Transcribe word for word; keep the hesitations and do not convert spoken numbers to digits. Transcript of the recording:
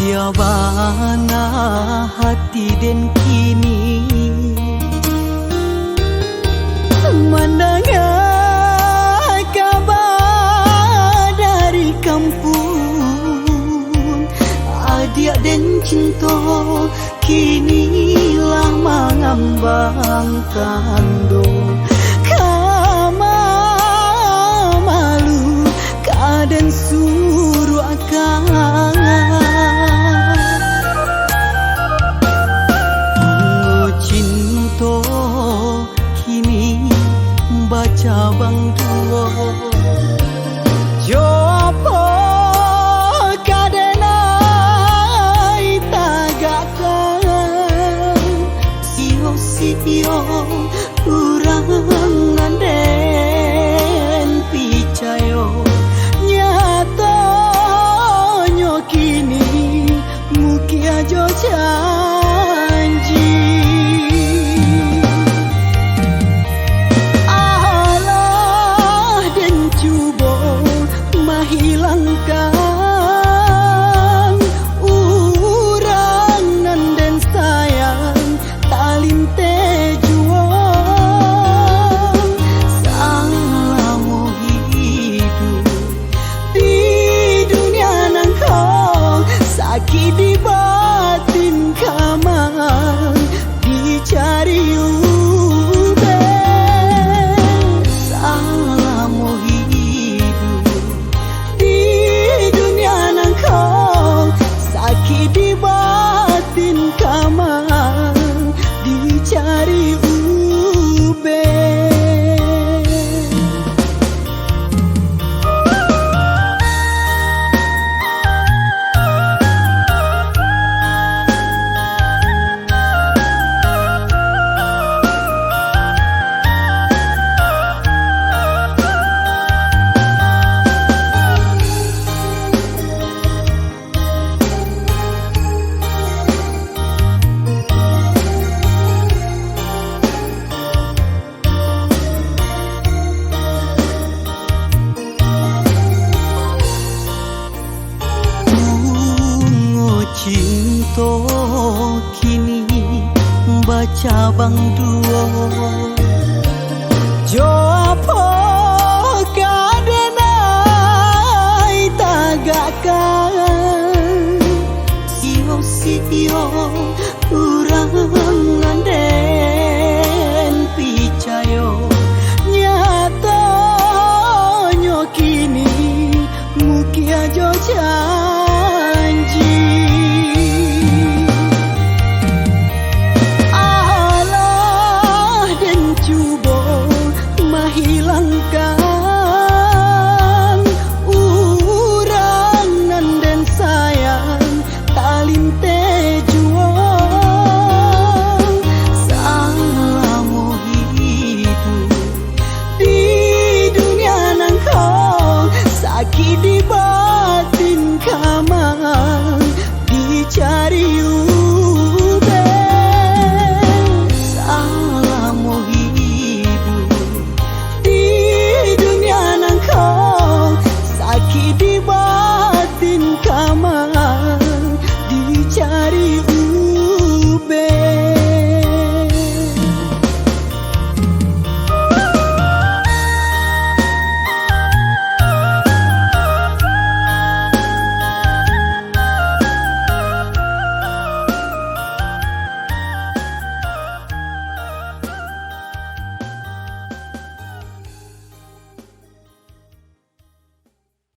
Yo bana hati den kini, mandanga kaba dari kampuang. Adiak den cinto kini lah mangambang tando, ka mamalu ka den suruahkan. Bungo cinto kini bacabang duo, jo apo ka den ai tagakkan? Sio-sio urang nan den picayo, nyatonyo kini mukia jo janji. Alah, den cubo mahilangkan urang nan den sayang, talinteh juo. Salamo hiduik di dunia nan ko, sakik di batin ka ma dicari ubek. Salamo hiduik di dunia nan ko, sakik di batin ka ma dicari ubek. Bungo cinto kini bacabang duo, jo apo ka den ai tagakkan? Sio-sio urang nan den picayo, nyatonyo kini mukia jo janji. Alah, den cubo mahilangkan urang nan den sayang, talinteh juo. Salamo hiduik di dunia nan ko, sakik di batin ka ma dicari ubek. Salamo hiduik di dunia nan ko, sakik di ba-